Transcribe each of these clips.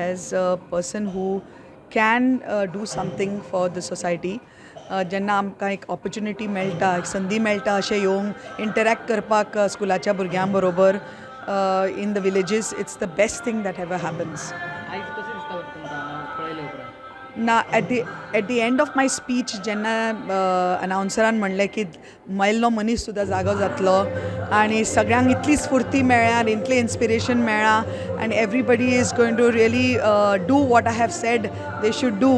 as a person who can do something for the society. जेन्ना आमकां एक opportunity मेळटा, एक संदी मेळटा अशें येवंक इंटरॅक्ट करपाक स्कुलाच्या भुरग्यां बरोबर in the villages, it's the best thing that ever happens. आयज कशें दिसता तुमकां हांगा पळयले उपरांत? ना, at the end of my speech जेन्ना अनावन्सरान म्हणलें की मेल्लो मनीस सुद्दां जागो जातलो आनी सगळ्यांक इतली स्फुर्ती मेळ्ळ्या आनी इतलें इन्स्पिरेशन मेळ्ळां आनी everybody is going to really do what I have said they should do,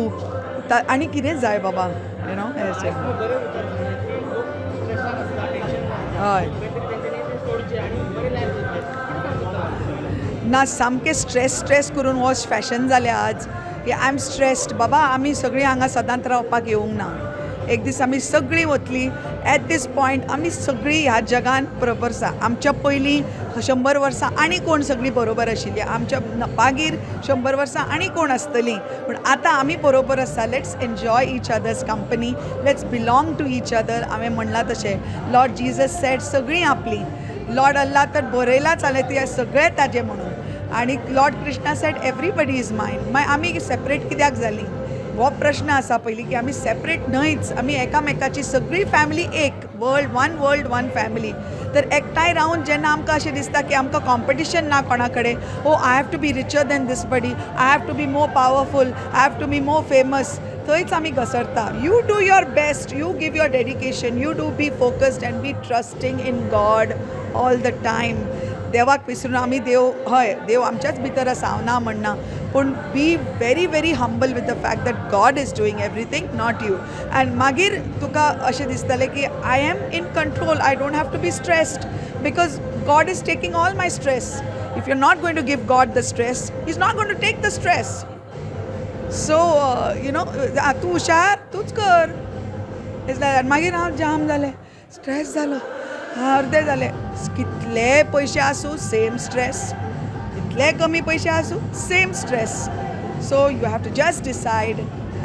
आनी कितें जाय बाबा you know. बरें उतर सांगलें की लोक स्ट्रेसान आसता, टेन्शन. हय. खंय तरी तेंच्यांनी तें सोडचें आनी बरें लायफ जगचें. कितें सांगता? ना, सामकें स्ट्रेस स्ट्रेस करून हो फॅशन जाल्या आज की I am stressed. बाबा, आमी सगळीं हांगा सदांच रावपाक येवंक ना. एक दीस आमी सगळीं वतलीं. एट these point आमी सगळीं ह्या जगान बरोबर आसा. आमच्या पयलीं 100 वर्सां आनी कोण सगळीं बरोबर आशिल्लीं, आमच्या मागीर 100 वर्सां आनी कोण आसतलीं, पूण आतां आमी बरोबर आसा. Let's enjoy each other's company, let's belong to each other. हांवें म्हणलां तशें लॉर्ड जीजस सेड सगळीं आपलीं. लॉर्ड अल्ला तर बरयलाच जालें ते सगळें ताजें म्हणून. आनी Lord Krishna said, "Everybody is mine." मागीर आमी सेपरेट कित्याक जालीं हो प्रश्न आसा पयलीं की आमी सेपरेट न्हयच, आमी एकामेकाची सगळी फॅमिली एक, world, one world, one family. तर एकठांय रावन जेन्ना आमकां अशें दिसता की आमकां कॉम्पिटिशन ना कोणा कडेन, "Oh, I have to be richer than this body, I have to be more powerful, I have to be more famous," थंयच आमी घसरता. You do your best, you give your dedication, you do be focused and be trusting in God all the time. देवाक विसरून आमी देव, हय, देव आमच्याच भितर आसा, हांव ना म्हणना, पूण be very very humble with the fact that God is doing everything, not you. And मागीर तुका अशें दिसतलें की I am in control, I don't have to be stressed because God is taking all my stress. If you are not going to give God the stress, is not going to take the stress. So तूं हुशार, तूंच कर. It's like that. मागीर हांव जाम जालें, stress जालो, अर्दे जालें. कितले पयशे आसूं, सेम स्ट्रेस. कितले कमी पयशे आसूं, same stress. So you have to just decide,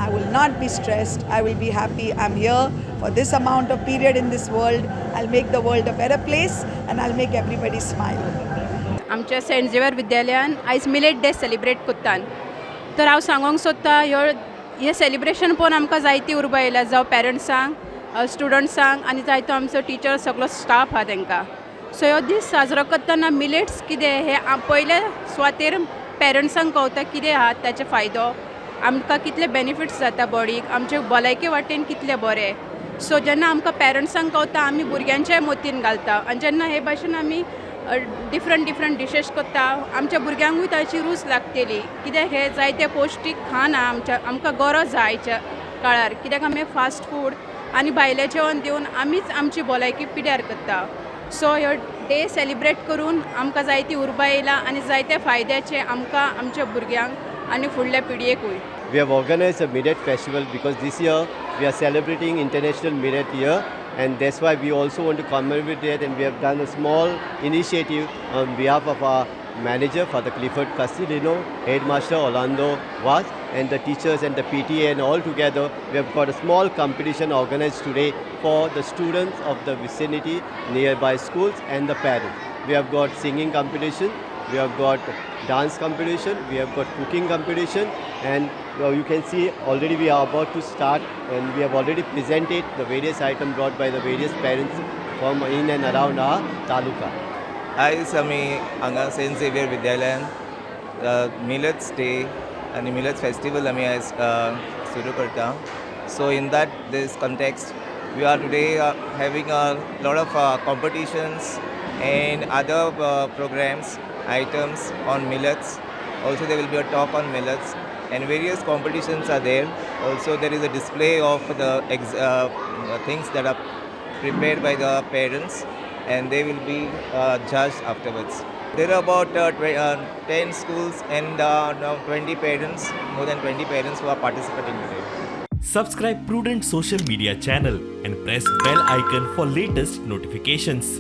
I will not be stressed, I will be happy. I am here for this amount of period in this world. I make the world a better place and I make everybody smile. आमच्या Saint Xavier विद्यालयान आयज millet day celebrate करतात. तर हांव सांगोंक सोदता, ह्यो हें celebration पळोवन आमकां जायती उर्बा येयल्या, जावं पेरंट्सांक, स्टुडंट्सांक आनी जायतो आमचो टिचर, सगलो स्टाफ आहा तांकां. सो ह्यो दीस साजरो करतना मिलेट्स कितें हें पयले सुवातेर पेरंट्सांक कळता, कितें आहा ताचे फायदो, आमकां कितले बेनिफिट्स जाता बॉडीक, आमचे भलायके वाटेन कितले बरें. सो जेन्ना आमकां पेरंट्सांक कळता, आमी भुरग्यांच्याय मतीन घालता आनी जेन्ना हे भाशेन आमी डिफरंट डिफरंट डिशेस करता, आमच्या भुरग्यांकूय ताची रूच लागतली, कित्याक हे जायते पौश्टीक खाण आहा. आमच्या आमकां गरज आहा आयच्या काळार, कित्याक आमी फास्ट फूड आनी भायलें जेवण दिवन आमीच आमची भलायकी पिड्यार करता. सो ह्यो डे सेलिब्रेट करून आमकां जायती उर्बा येयला आनी जायते फायद्याचे आमकां, आमच्या भुरग्यांक आनी फुडल्या पिळगेकूय. We have organized a millet festival because this year we are celebrating International Millet Year, and that's why we also want to commemorate that, and we have done a small initiative on behalf of our manager, Father Clifford Castilino, headmaster Orlando Vaz, and the teachers and the PTA, and all together we have got a small competition organized today for the students of the vicinity, nearby schools and the parents. We have got singing competition, we have got dance competition, we have got cooking competition, and you can see already we are about to start, and we have already presented the various items brought by the various parents from in and around our taluka. आयज आमी हांगा Saint Xavier विद्यालयान millets day आनी millets festival आमी आयज सुरू करता. So in that this context, we are today having a lot of competitions and other programs, items on millets. Also, there will be a talk on millets and various competitions are there. Also, there is a display of the things that are prepared by the parents, and they will be judged afterwards. There are about 10 schools and now 20 parents, more than 20 parents who are participating today. Subscribe Prudent Social Media channel and press bell icon for latest notifications.